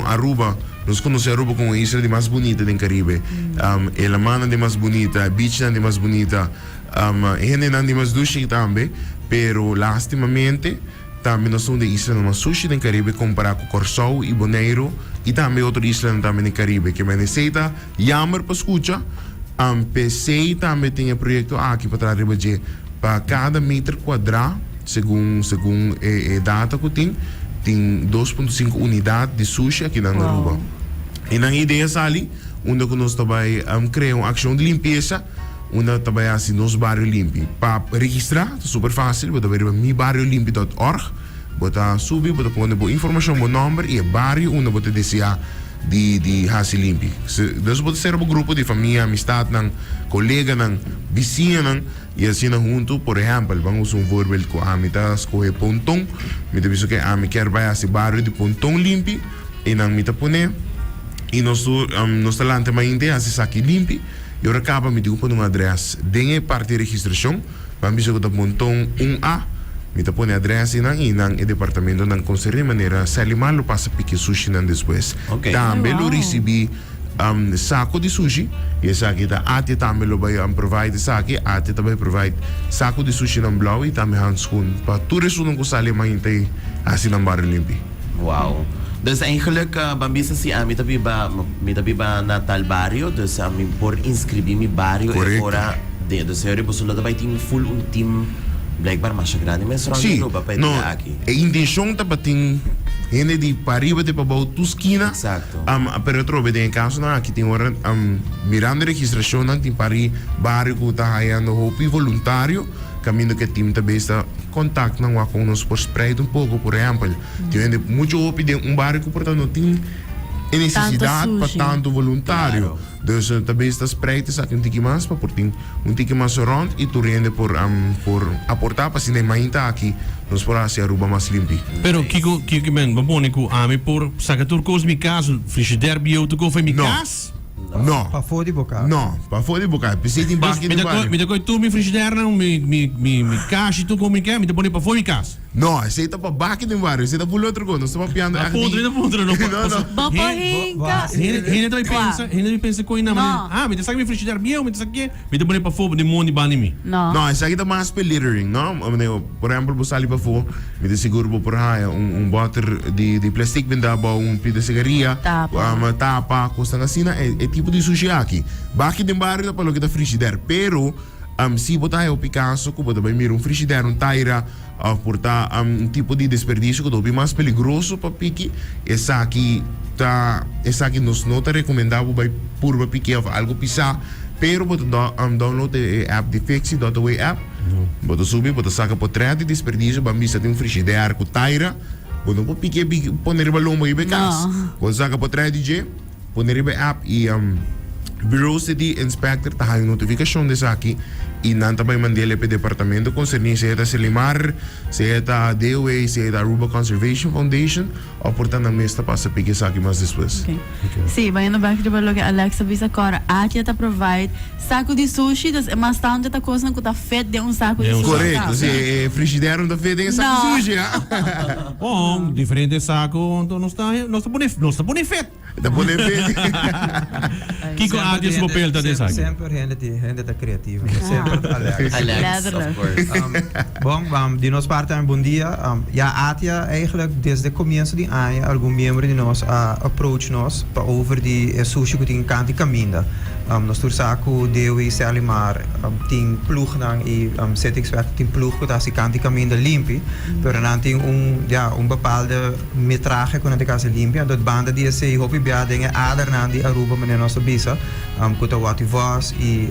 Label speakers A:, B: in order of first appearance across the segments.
A: Aruba, nos conoce Aruba como e isla di mas bunita den Caribe. E lamannan di mas bunita, e beachnan di mas bunita, e hendenan di mas dushi tambe, pero lastimamente tambe nos ta un di e islanan mas sushi den Caribe compara cu Corsou y Boneiru y tambe otro islanan tambe den Caribe. Ke men esey ta jammer pa scucha, p'esey tambe tin e proyecto aki pa traha riba dje pa cada meter cuadra. Segun segun e e data ku tin, tin 2.5 unidat di sushi akinan na Aruba. I nan idea sali unda ku nos ta bai krea un akshon di limpiesa unda ta bai hasi nos bario limpi. Pa registrá ta super fásil, bo ta bai riba mibariolimpi dòt òrg, bo ta subi, bo ta pone bo informashon, bo nòmber i e bario unda bo ta deseá di di hasi limpi. Dus bo ta sera bo grupo di famia, amistatnan, koleganan, bisiñanan. I asina huntu, por ehèmpel, ban usa un voorbeeld ku ami ta skohe Ponton, mi ta bisa ke ami kier bai hasi bario di Ponton limpi, einan mi ta pone i nos tur nos ta lanta mainta i hasi esaki limpi, i ora kaba mi tin ku pone un adrès den e parti di registrashon, ban bisa ku ta Ponton un A, mi ta pone adrès einan i nan e departamentonan konserní manera Serlimar lo pasa piki sushinan despues. Tambe lo risibí. Saco di sushi y esaki ta Atia tambe lo bay provide esaki. Atia ta bay provide saco di sushinan blauw y tambe handschoen pa tur esunnan cu sali mainta y haci nan bario limpi.
B: Wow. Dus eigenlijk ban bisa si ami ta biba mi ta biba na tal bario dus ami por inscribi mi bario e ora den dus señor boso lo ta bay tin full un team blijkbaar masha grandi mes rond
A: Sí,
B: Aruba pa e
A: no,
B: dia aki.
A: e intencion ta pa tin hende di pariba te pabou tur skina.
B: Exacto.
A: Pero atrobe den e kasonan aki tin ora mirando e registrashonnan tin par di bario ku ta hayando hopi voluntario kaminda ku e tim ta bes ta kontak nan wak kon nos por spreid un poko. Por ehèmpel tin hende muchu hopi den un bario ku por ta no tin e nesesidat pa tantu voluntario. Dus ta bes ta spreid esaki un tiki mas pa por tin un tiki mas rond y tur hende por por aporta pa asina e mainta aki nos por haci Aruba mas limpi.
C: Pero kiko kiko ki men bo pone ku ami por saka tur kos di mi kas, frishider bieu tur kos for mi
A: No.
C: kas?
A: No.
D: Pafó di bo kas.
A: No, pafó di bo kas. P'esei tin
C: Dus
A: baki
C: mi
A: den
C: ta kohe
A: bario.
C: mi ta kohe tur mi frishidernan, mi mi mi mi kashi tur kos mi ke mi ta pone pafó mi kas.
A: No, esei ta pa baki den bario, esei ta full otro kos. Nos ta papiando
C: A
A: echt di.
C: puntra, mi ta puntra, no,
A: No, no.
E: Bo por
C: Hen-
E: hinka.
C: Hende hende ta bai pensa, hende ta bai pensa koe na
E: No.
C: manera, ah, mi ta saka mi frishider bieu, mi ta saka ke, mi ta pone pafó den mondi banda di mi.
E: No.
A: No, esaki ta mas pa littering, no? Manera, por ehempel, bo sali pafó, mi ta sigur bo por haya un un bòter di di plastic benta abou un pida sigaria,
E: Tapa.
A: tapa, kosnan asina, e e tipo di sushi aki. Baki den bario ta pa loke ta frishider, pero si bo ta haya hopi kaso ku bo ta bai mira un frishider, un taira, Of por ta un tipo di desperdicio cu ta hopi mas peligroso pa piki, esaki ta esaki nos no ta recomenda bo bay purba piki of algo pisa, pero bo ta download e app di Fixi dot away app, bo ta subi bo ta saca potret di desperdicio, ban bisa tin un frigidaire cu taira, bo no por piki e pone riba lombo riba e cas, bo ta saca potret di dje. Pone riba e app y Bureau City Inspector ta haña notificacion di esaki y nan ta bay mand'el pa e departamento concerni, sea ta Selimar, sea ta DOA, sea ta Aruba Conservation Foundation of por ta nan mes ta pasa piki esaki mas despues.
E: Sí, bayendo bek riba loke Alex a bisa kòrda, Atia ta provide saku di sushi, dus e mas tantu ta kosnan ku ta fit den un saku di sushi.
A: Korekto, sí, e frigidaire no ta fit den e saku di sushi, ha.
C: Bon, diferente saku, anto nos ta nos ta pone nos ta pone fit.
A: Ta pone fit.
C: Kiko Atia su papel ta den esaki?
D: Semper hende tin hende ta creativo, semper ta Alex.
B: Alex, of course.
D: Bon, di nos parti tambe bon dia. Ya Atia eigenlijk desde comienso di aña algun miembro di nos a approach nos pa over di e sushi cu tin kant di caminda. Nos tur sa cu Dewi, Serlimar tin ploegnan y City Inspector tin ploeg cu ta haci kant di caminda limpi, pero nan tin un ya un bepaalde metrahe cu nan tin haci limpi. Anto banda di esey hopi bia den e adernan di Aruba manera nos ta bisa cu ta Watty Vos y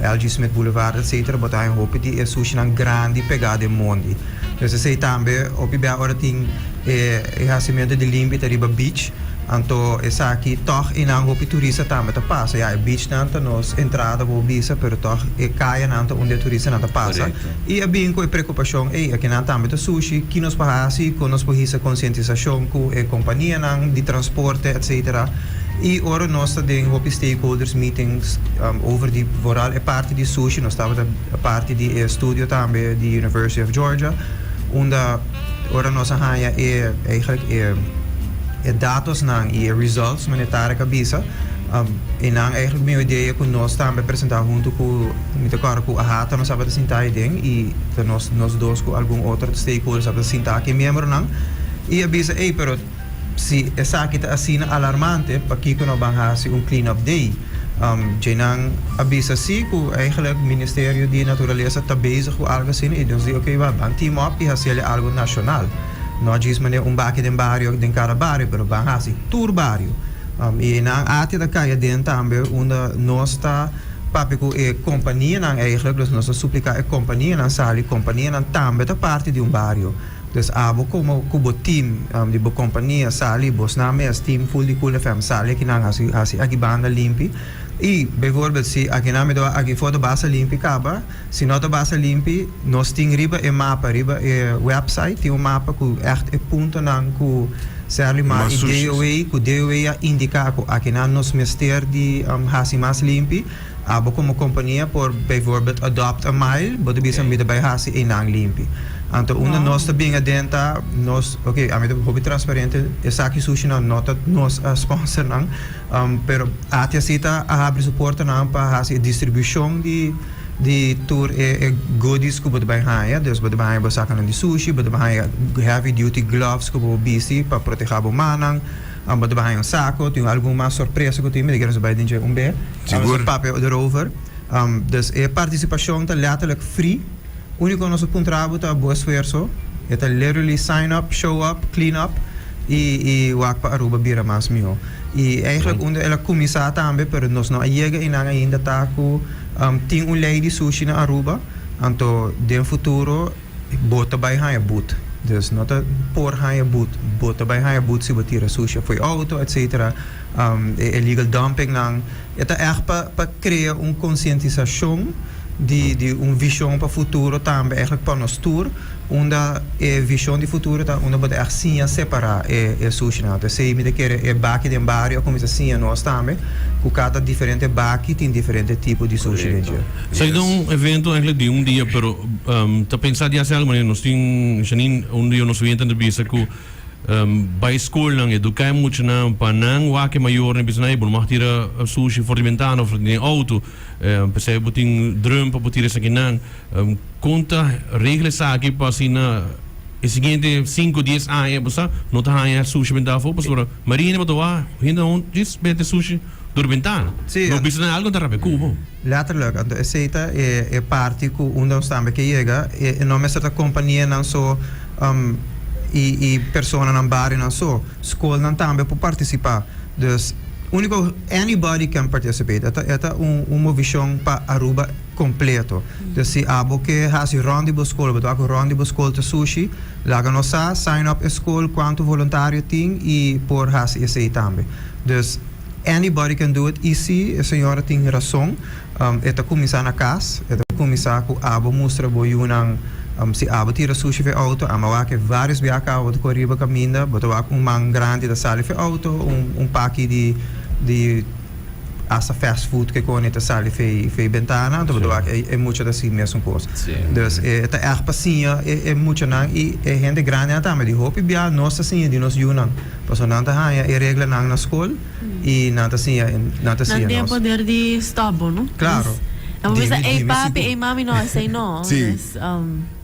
D: LG Smith Boulevard etcetera bo ta haña hopi di e sushinan grandi pega den mondi. Dus esey tambe hopi bia ora tin e hacimento di limpi ta riba beach. Anto esaki tòg einan hopi turista tambe ta pasa. Ya, e beachnan ta nos entrada bo bisa, pero tòg e kayanan ta unda e turistanan ta pasa. I a bin ku e preokupashon, ey, akinan tambe ta sushi, ki nos por hasi, kon nos por hisa konsientisashon ku e kompanianan di transporte, etcetera. I ora nos ta den hopi stakeholders meetings over di vooral e parti di sushi, nos tabata parti di e studio tambe di University of Georgia, unda ora nos a haña e, eigenlijk e. e datosnan y e results manera Tarek a bisa, y nan eigenlijk mi idea cu nos tambe presenta hunto cu mi ta corda cu AHATA nos tabata sinta ahi den y ta nos nos dos cu algun otro stakeholders tabata sinta aki miembronan y a bisa ey pero si esaki ta asina alarmante pakico no ban haci un clean up day? Djenan a bisa si cu eigenlijk Ministerio di Naturaleza ta bezig cu algo asina y nos di ok ban team up y haciele algo nacional. No djis manera un baki den bario den kada bario pero ban hasi tur bario. I nan ATIA ta kai aden tambe unda nos ta papia ku e kompanianan eigenlijk dus nos ta supliká e kompanianan sali kompanianan tambe ta parti di un bario. Dus abo komo ku bo team di bo kompania sali bosnan mes team full di Cool FM sali akinan hasi hasi aki banda limpi i bijvoorbeeld si akinan mi ta wak aki for ta basta limpi kaba Si no ta basa limpi, nos tin riba e mapa, riba e website tin un mapa ku ègt e puntonan ku Serlimar i DOW, ku DOW a indiká ku akinan nos mester di hasi mas limpi. Abo komo kompania por bijvoorbeeld adopt a mile, bo ta bisa mi ta bai hasi einan limpi. Anto unda nos ta bin aden ta nos, oke, ami ta hopi transparente, esaki sushinan no ta nos a sponsor nan, pero ATIA si ta a habri su portanan pa hasi e distribushon di. Di tur e e goodies ku bo ta bai haña, dus bo ta bai haña bo sakanan di sushi, bo ta bai haña heavy duty gloves ku bo bisti pa protehá bo mannan, bo ta bai haña un sako, tin algun mas sorpresa ku tin, mi ta kere nos bai den dje un be, nos a papia erover. Dus e partisipashon ta letterlijk free, úniko nos a puntra bo ta bo esfuerso, e ta literally sign up, show up, clean up i i wak pa Aruba bira mas mihó. I eigenlijk unda el a kuminsá tambe, pero nos no a yega einan ainda ta ku. Tin un ley di sushi na Aruba, anto den futuro bo ta bay haña boet. Dus no ta por haña boet, bo ta bay haña boet si bo tira sushi afo e auto etcetera. E illegal dumping nan, e ta echt pa pa crea un concientisacion di di un vision pa futuro tambe eigenlijk pa nos tur. Unda e vision di futuro ta unda bo ta echt siña separa e e sushinan. Anto esei mi ta kere e baki den bario a kuminsá siña nos tambe ku kada diferente baki tin diferente tipo di sushi den dje.
C: Esaki ta un evento eigenlijk di un dia pero ta pensa di hasi algo manera nos tin Janine un di nos oyente ta bisa ku bai skolnan eduká e muchanan pa nan wak e mayornan bisa nan ey bo no mag tira sushi for di bentana of den auto p'esei bo tin drum pa bo tira esakinan. Kon ta regla esaki pa asina e siguiente sinku dies aña bo sa no ta haña sushi benta afó pasobra maria hende bo ta wak hende no djis bete sushi dor bentana no bisa nan algo ta rabia ku bo.
D: Letterlijk, anto esei ta e e parti ku unda nos tambe ke yega, e no mester ta kompanianan so i i personanan barionan so, skolnan tambe por partisipá. Dus úniko anybody can participate, e ta e ta un un movishon pa Aruba. Completo. Dus si abo ke hasi rond di bo skol, bo ta wak ku rond di bo skol ta sushi, laga nos sa, sign up e skol, kuantu voluntario tin i por hasi esei tambe. Dus anybody can do it i si e señora tin rason, e ta kuminsá na kas, e ta kuminsá ku abo mustra bo yunan si abo tira sushi for e auto, ama wak e varios biaha kaba bo ta kore riba kaminda, bo ta wak un man grandi ta sali for e auto, un paki di di. Hasta fast food ke kone ta sali fei fei bentana, anto bo ta wak e e mucha ta hasi mesun kos. Dus e ta ègt pa siña e e muchanan i e hende grandinan tambe. Di hopi bia nos ta siña di nos yunan, pasobra nan ta haña e reglanan na skol i nan ta siña nan ta siña
E: Nan tin e
D: nos.
E: poder di stòp bo, no?
D: Klaro.
E: Nan por
D: Dimi
E: bisa, ey
D: dimi
E: papi,
D: sigur.
E: ey mami, no, esei no. Dus,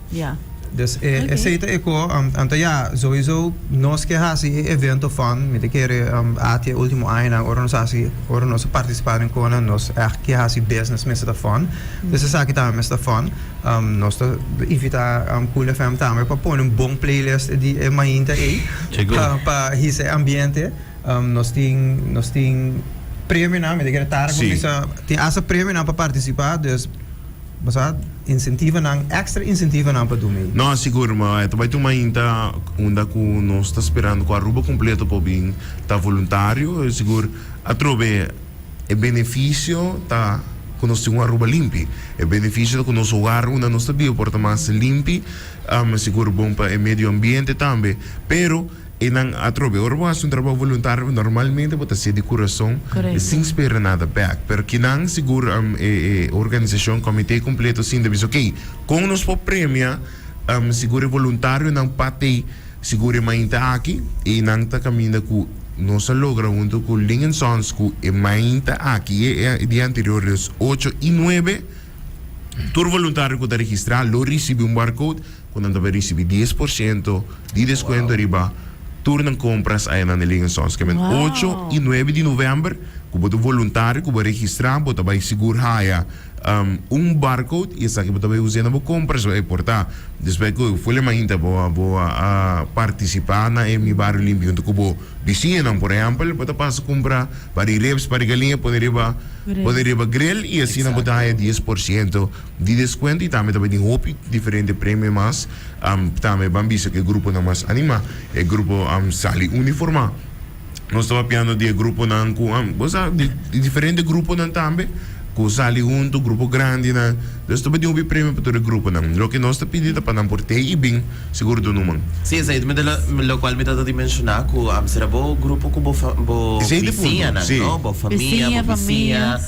E: ya.
D: Dus e esei ta e ko, anto ya, souiso nos ke hasi e evento fun, mi ta kere ati e ultimo añanan ora nos hasi, ora nos a participa den konan nos ègt ke hasi business mester ta fun, dus esaki tambe mester ta fun, nos ta invita Cool FM tambe pa pone un bon playlist di e mainta ei pa hisa e ambiente, nos tin nos tin premionan, mi ta kere Tara ku bisa tin asta premionan pa participa, dus. Bo sa insentivonan, extra insentivonan pa duna ei.
A: No, sigur, ma e ta bai tuma ainda unda ku nos ta sperando ku Aruba kompleto por bin ta voluntario. Sigur atrobe e benefisio ta ku nos tin un Aruba limpi. E benefisio ta ku nos hogar unda nos ta biba por ta mas limpi, sigur bon pa e medio ambiente tambe. Pero E nan atrobe, ora bo hasi un trabou voluntario normalmente bo ta hasié di kurason sin spera nada bèk. Pero kinan sigur e organisashon, komité kompleto sinta bisa okey, kon nos por premia sigur e voluntarionan pa tei? Sigur e mainta aki y nan ta caminda cu nos a logra hunto cu Ling and Sons cu e mainta aki y e dia anterior dus ocho y nuebe tur voluntario cu ta registra lo ricibi un barcode cu nan ta bay ricibi 10% di descuento riba tur nan compras aya nan di Ling and Sons. Ke men ocho y nuebe di november cu bo ta voluntario cu bo a registra bo ta bay sigur haya un barcode y esaki bo ta bay usa na bo compras bo por ta despues cu ful e mainta bo bo a participa na e Mi Barrio Limpio hunto cu bo bisiñanan por ehempel bo ta pasa cumpra pari ribs pari galiña pone riba pone riba grill y asina bo ta haya 10% di descuento y tambe ta bay tin hopi diferente premio mas tambe ban bisa cu e gruponan mas anima e grupo sali uniforma. Nos ta papiando di e gruponan ku bo sa di diferente gruponan tambe ku sali huntu, grupo grandinan. Dus ta tin hopi premio pa tur e gruponan. Loke nos ta pidi ta pa nan por tei i bin sigur duna un man.
B: Sí, esei ta lo kual mi ta di menshoná ku sera bo grupo ku bo bo bisiñanan, no? Bo famia, bo bisiña,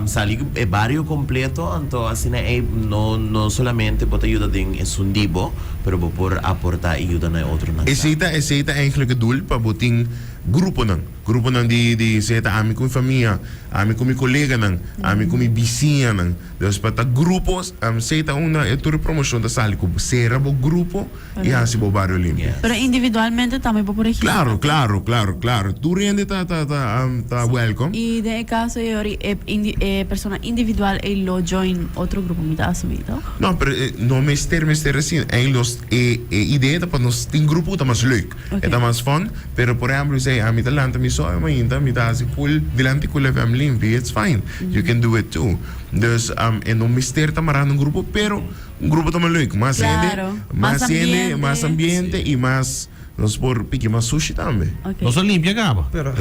B: sali e bario kompleto, anto asina ei no no solamente bo ta yuda den esun di bo, Pero bo por aportá i yuda na e otronan tambe.
A: Esei ta esei ta eigenlijk e doel pa bo tin gruponan. Gruponan di di sea ta ami ku mi famia, ami ku mi koleganan, ami ku mi bisiñanan. Dus pa ta grupo esei ta unda e tur e promoshon ta sali ku sera bo grupo i hasi bo bario limpio.
E: Pero individualmente tambe bo por registra.
A: Klaro, klaro, klaro, klaro. Tur hende ta ta ta ta welkom.
E: I den e kaso ei ora e e persona individual ei lo join otro grupo mi ta asumí toch?
A: No, pero no mester mester asina. Eigenlijk nos e e idea ta pa nos tin grupo ku ta mas leuk. E ta mas fun, pero por ehempel mi say ami ta lanta mi so mainta mi ta hasi full dilanti Cool FM limpi, it's fine. You can do it too. Dus e no mester ta mará na un grupo, pero un grupo ta mas leuk. Mas hende, mas hende, mas ambiente i mas nos por piki mas sushi tambe.
C: Nos a limpia caba.
D: Pero.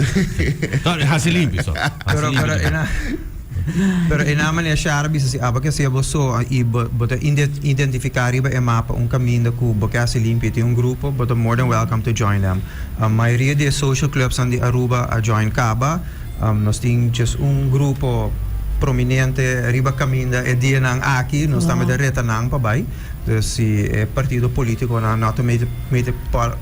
C: Hasi limpi so.
D: Pero pero ena pero ena manera Shara bisa si abo ke hasi bo so i bo bo ta identifica riba e mapa un caminda cu bo ke hasi limpi i tin un grupo bo ta more than welcome to join them. Mayoria di e social clubsnan di Aruba a join caba. Nos tin djes un grupo prominente riba caminda e dianan aki nos tambe ta reta nan pa bai. Dus si e partido politiconan no ta mete mete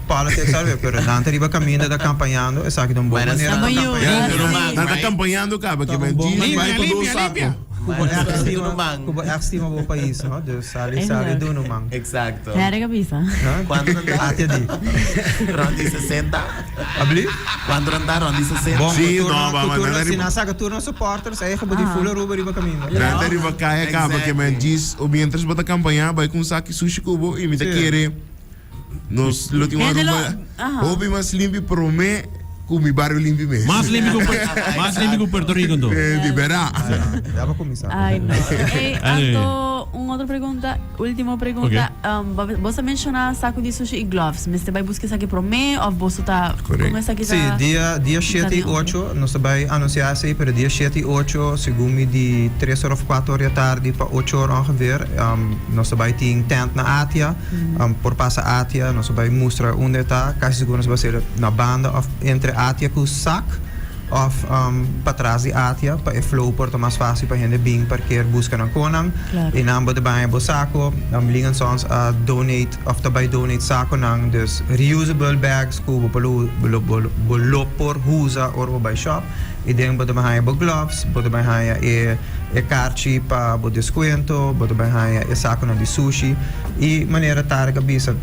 D: politics alwe pero nan ta riba caminda ta campañando esaki ta un bon manera pa campaña.
A: Nan ta campañando caba ke men djis bai cu dos saco.
D: Cu bo echt stima cu bo echt stima bo pais no dus sali sali duna un man.
B: Exacto.
E: Herek a bisa.
B: Cuanto nan ta?
D: Atia di.
B: Rond di 60.
D: Abli?
B: Cuanto nan ta? Rond di 60.
D: Bon,
A: Sí,
D: cu tur
A: no,
D: nan,
A: ba,
D: cu
A: ma
D: tur
A: nan
D: nan, si
A: riba-
D: nan saca tur nan supporters, eigen bo di full Aruba riba caminda.
A: Nan ta riba kaya caba ke men djis o mientras bo ta campaña bai cu un saki sushi cu bo y mi ta
D: Sí.
A: kere nos lo tin un
E: Hende lo-
A: Aruba
E: aha.
A: hopi mas limpi prome cu mi bario limpi mes.
C: Mas limpi cu mas limpi cu Puerto Rico enton.
A: Eh, di bera.
D: Ya bo cuminsa.
E: Ay, no. Ey,
C: Anyway.
E: anto, un otro pregunta. Ultimo pregunta, bo sa menciona saco di sushi y gloves. Mester bay busca esaki prome of boso ta
A: Correct.
E: como esaki ta?
D: Sí, dia dia shete y ocho nos ta bay anuncia esey, pero dia shete y ocho segun mi di tres or of cuatro or di atardi pa ocho or ongeveer nos ta bay tin tent na Atia. Por pasa Atia, nos ta bay mustra unda e ta, casi sigur nos ta bay hacer na banda of entre Atia cu Sac. Of patras di Atia pa e flow por ta mas fácil pa hende bin parkeer buska nan konan.
E: Claro.
D: I nan bo ta baña bo sako. Ling and Sons a donate of ta bai donate sakonan, dus reusable bags ku bo por lo bo bo lo por usa ora bo bai shop. I den bo ta bai haña bo gloves, bo ta bai haña e e karchi pa bo deskuento, bo ta bai haña e sakonan di sushi. I manera Tarek a bisa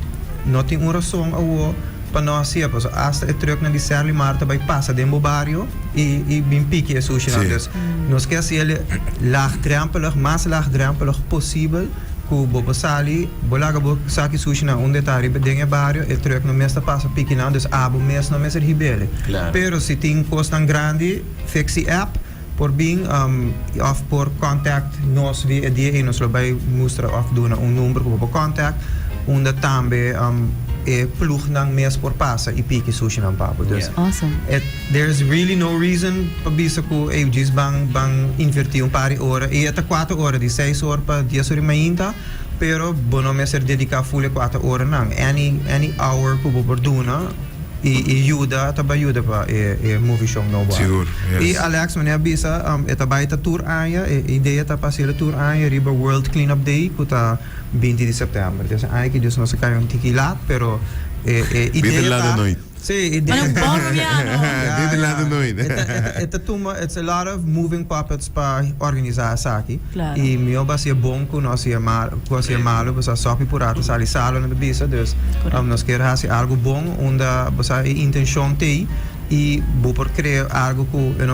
D: no tin un rason awo. Pa no hacia pasobra hasta e trucknan di Serlimar ta bay pasa den bo bario y y bin piki e sushinan.
A: Sí.
D: Dus nos ke haci el laagdrempelig, mas laagdrempelig posibel cu bo por sali, bo laga bo saki sushinan unda e ta riba den e bario, e trucknan mes ta pasa piki nan, dus abo mes no mester hibele.
B: Claro.
D: Pero si tin cosnan grandi, fix e app. Por bin of por contact nos via e dia ei nos lo bay mustra of duna un number cu bo por contact unda tambe e ploegnan mes por pasa y piki sushinan pa bo. Dus
E: Awesome.
D: e there's really no reason pa bisa cu ey djis ban ban inverti un par di ora y e ta cuater ora di seis or pa dies or di mainta pero bo no mester dedica full e cuater oranan any any hour cu bo por duna I e yuda ta bai yuda pa e e movishon nobo aki.
A: Sigur, yes.
D: I Alex, manera a bisa, e ta bai ta tur aña, e idea ta pa hasiel tur aña riba World Clean Up Day ku ta 20 di sèptèmber. Des aña aki dus nos a kai un tiki lat, pero. E idea
A: Beter laat dan
D: ta-
A: nooit.
D: Si, idea
E: Maar un bon rubiano.
A: Beter laat dan nooit.
D: It's a lot of moving puppets pa organisa esaki.
E: Claro.
D: Y mi a hasi bon cu nos hasi mal, cu hasi malo, bo sopi por rato sali salo na bisa, dus nos kier hasi algo bon, unda bo e intencion t'ey y bo por crea algo cu no.